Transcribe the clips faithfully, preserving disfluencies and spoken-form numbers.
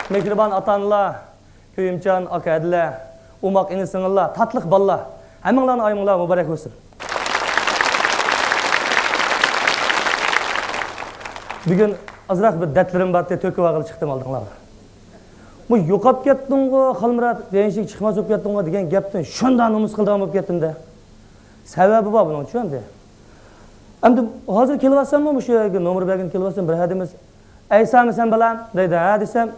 مېھرىبان ئاتا-ئانىلار، كۆيۈمچان ئاكا-ھەدىلەر، ئوماق ئىنى-سىڭىللار، تاتلىق بالىلار، ھەممىڭلارنىڭ ئايىمىڭلار مۇبارەك بولسۇن. بۈگۈن ئازراق بىر دەردلىرىم بارتى، تۆكۈۋالغىلى چىقتىم ئالدىڭلارغا. بۇ يوقاپ كەتتىڭغۇ، خالمۇرات، دېيىشىك چىقماس بولۇپ كەتتىڭغۇ دېگەن گەپتىن شۇنداق نومۇس قىلىدىغان بولۇپ كەتتىم-دە. سەۋەبى بار بۇنىڭ، چۈشەندى. ئەمدى ھازىر كېلىۋاتساممۇ، مۇشۇ يەرگە نومۇر بەرگىلى كېلىۋاتسام، بىر ھەدىمىز، «ئەيسامۇ سەن بالام؟» دەيدۇ. «ھە» دېسەم،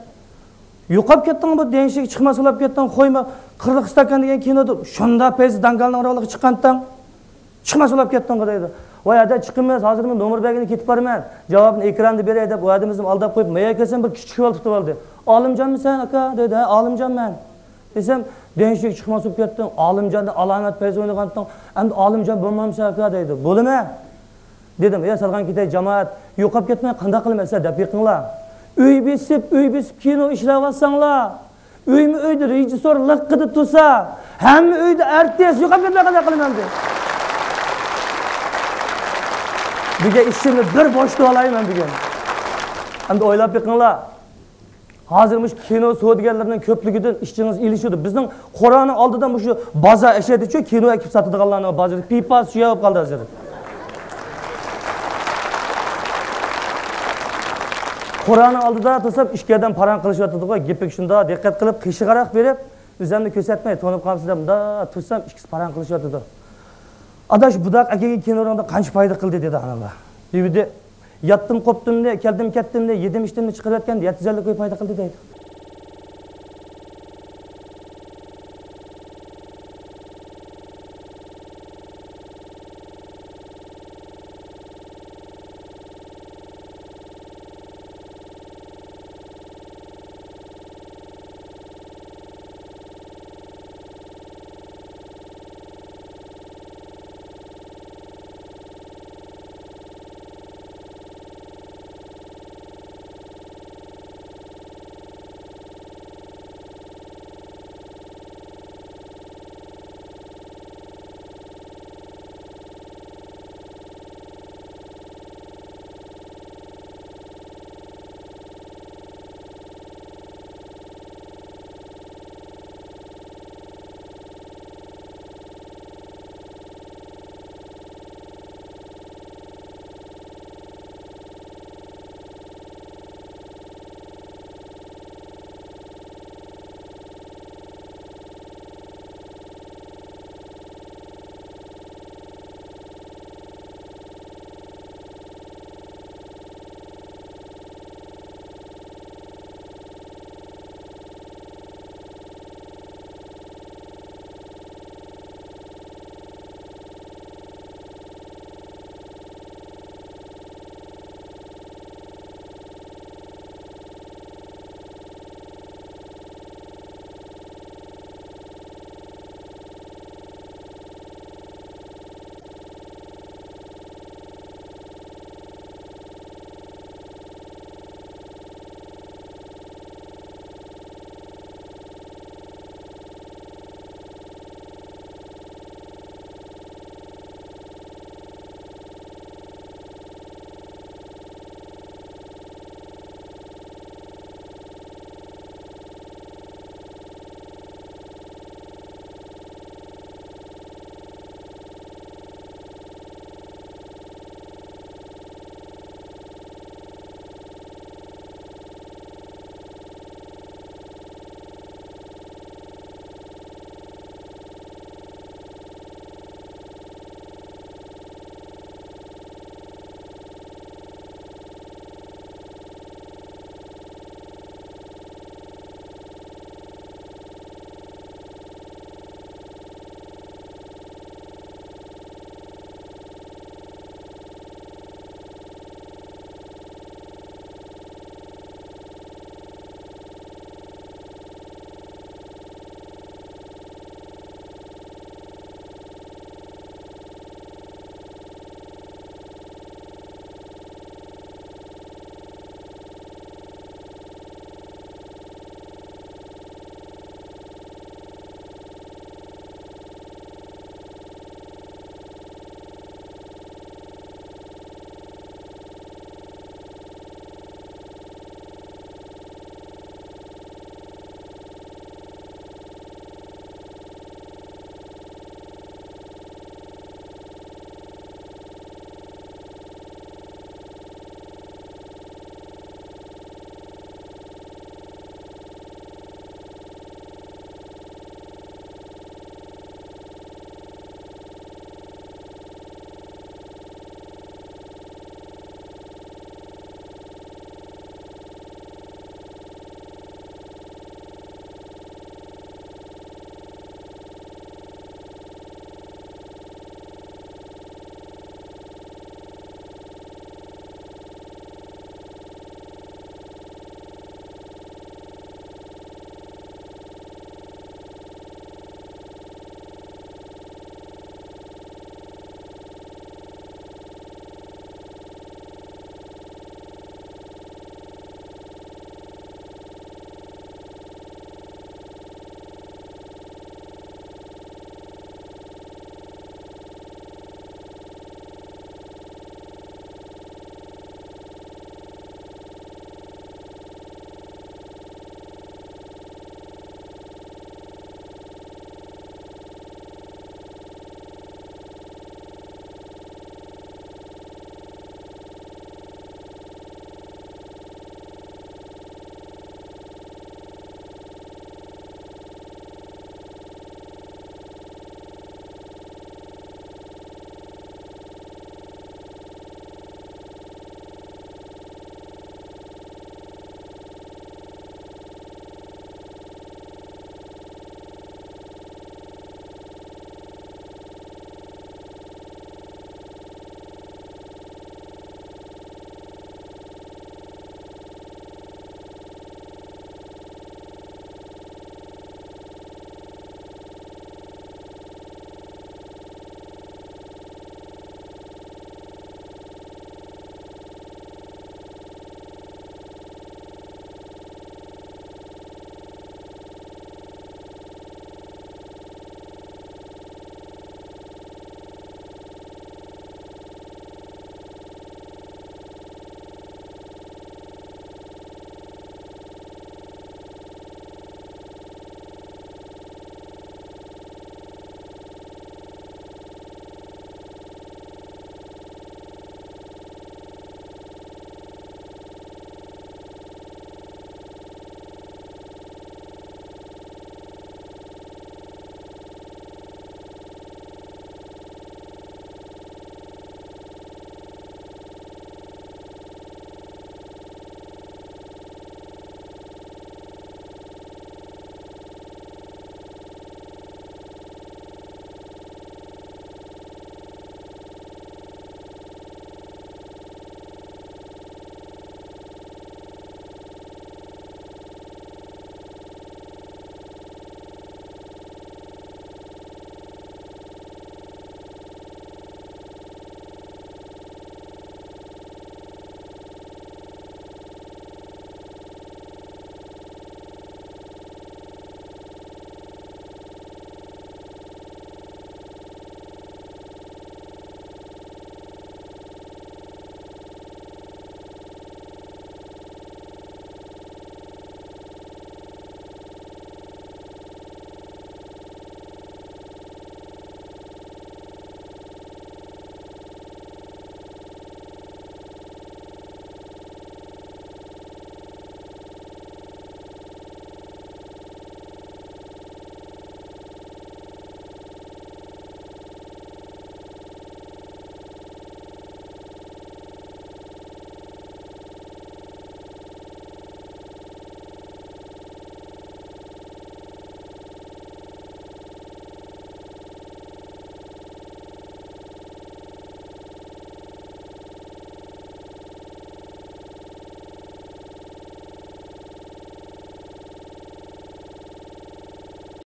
«يوقاپ كەتتىڭ، بۇ دېيىشىك چىقماس بولۇپ كەتتىڭ، قويما، قىرىق ئىستاكان دېگەن كىنودا شۇنداق پەيزى داڭگالنىڭ رولىغا چىققانتىڭ. چىقماس بولۇپ كەتتىڭغۇ» دەيدۇ. «ۋاي ھەدە، چىقىمىز، ھازىر مەن نومۇر بەرگىلى كېتىپ بارىمەن، جاۋابنى ئېكراندا بېرەي» دەپ، ئۇ ھەدىمىزنى ئالداپ قويۇپ، مەيەر كەلسەم بىر كىچىك شېۋەل تۇتۇۋالدى. «ئالىمجانمۇ سەن، ئاكا؟» دەيدۇ. «ھە، ئالىمجان مەن» دېسەم، «دېيىشىك چىقماس بولۇپ كەتتىڭ، ئالىمجاندا ئالامەت پەيزى ئوينىغانتىڭ، ئەمدى ئالىمجان بولمامسەن، ئاكا؟» دەيدۇ. «بولىمەن» دېدىم. «يا سالغان كېتەي جامائەت، يوقاپ كەتمەي قانداق قىلىمەن ئەسلى دەپ بېقىڭلار. ئۆي بېسىپ، ئۆي بېسىپ كىنو ئىشلەۋاتساڭلار، ئۆيمۇ ئۆيدە رېژىسسور لىققىدە تۇرسا، ھەممە ئۆيدە ئارتىس، يوقاپ كەتمەي قانداق قىلىمەن؟» دېدى. بۈگۈن ئىشىمنى بىر بوشىتىۋالاي مەن بۈگۈن. ئەمدى ئويلاپ بېقىڭلار. ھازىر مۇشۇ كىنو سودىگەرلىرىنىڭ كۆپلۈكىدىن ئىشچىڭىز ئېلىشىدۇ. بىزنىڭ قورانىڭ ئالدىدا مۇشۇ بازار ئەشەدىچۇ، كىنو ئەكىپ ساتىدىغانلارنىڭ بازىرى پىپاسى شۇ يەر بولۇپ قالدى ھازىر. قورانىڭ ئالدىدا تۇرسام، ئىككى ئادەم پاراڭ قىلىشىۋاتىدىغۇ، گېپىگە شۇنداق دىققەت قىلىپ، قېشىغاراق بېرىپ، ئۆزۈمنى كۆرسەتمەي، تونۇپ قالمىسىن دەپ، مۇنداق تۇرسام، ئىككىسى پاراڭ قىلىشىۋاتىدۇ. «ئاداش، بۇداق ئەكەيگەن كىنوڭدا قانچە پايدا قىلدى؟» دېدى ئانىلار. دېۋىدى، «ياتتىم قوپتۇمنى، كەلدىم كەتتىمنى، يېدىم ئىچتىمنى چىقىرىۋەتكەندە يەتتە يۈز ئەللىك كوي پايدا قىلدى» دەيدۇ.